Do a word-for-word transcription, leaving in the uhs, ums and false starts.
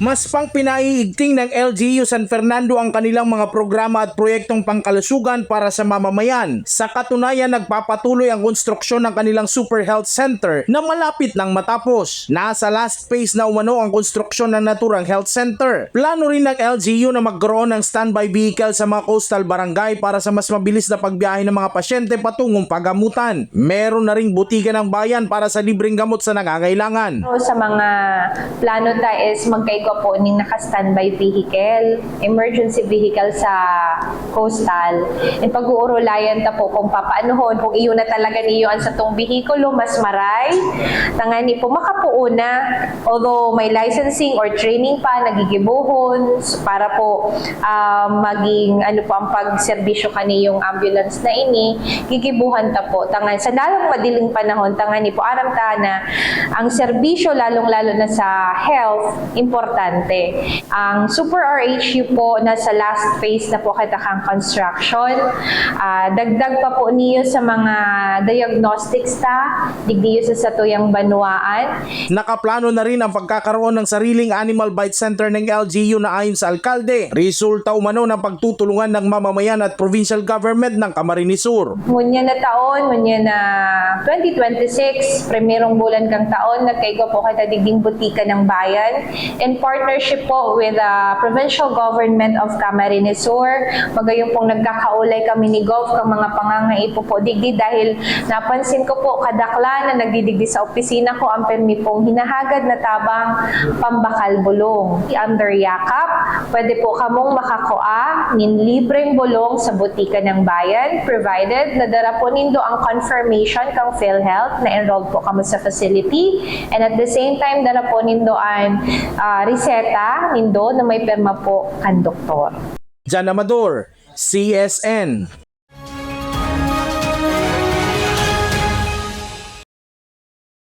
Mas pang pinaiigting ng L G U San Fernando ang kanilang mga programa at proyektong pangkalusugan para sa mamamayan. Sa katunayan, nagpapatuloy ang konstruksyon ng kanilang Super Health Center na malapit nang matapos. Nasa last phase na umano ang konstruksyon ng naturang health center. Plano rin ng L G U na magkaroon ng standby vehicle sa mga coastal barangay para sa mas mabilis na pagbiyahe ng mga pasyente patungong pagamutan. Meron na ring botika ng bayan para sa libreng gamot sa nangangailangan. Pero sa mga plano ta is magkaigwa po ning naka-standby vehicle, emergency vehicle sa coastal. And pag-uurulayan ta po kung papaanohon, kung iyo na talaga niyo ang satong behikulo, mas maray, tangani po makapuo na. Although may licensing or training pa, nagigibohon para po ah, maging ano po ang pagserbisyo kaniyong ambulance na ini, gigibuhan ta po. Tangan sa lalong madiling panahon, tangani po aram ta na ang serbisyo, lalong-lalo na sa health, importante. Ang Super R H U po, nasa last phase na po kita kang construction. Ah, dagdag pa po niyo sa mga diagnostics ta, digdi sa satuyang banwaan. Nakaplano na rin ang pagkakaroon ng sariling Animal Bite Center ng L G U na ayon sa alkalde. Resulta umano ng pagtutulungan ng mamamayan at provincial government ng Camarines Sur. Ngunyan na taon, ngunyan na twenty twenty-six, primerong bulan kang taon, nagkaigwa po kita digding Butika ng Bayan in partnership po with the Provincial Government of Camarines Sur. Magayon pong nagkakaulay kami ni Gov kang mga pangangaipo po digdi dahil napansin ko po kadaklan na nagdidigdi sa opisina ko ang permi pong hinahagad na tabang pambakal bulong. Under Yakap, pwede po kamong makakua nin libreng bulong sa Butika ng Bayan, provided na dara po nindo ang confirmation kang PhilHealth na enrolled po kamo sa facility, and at the same time, dara po nindo an ah, reseta nindo na may perma po kan doktor. Jan Amador, C S N.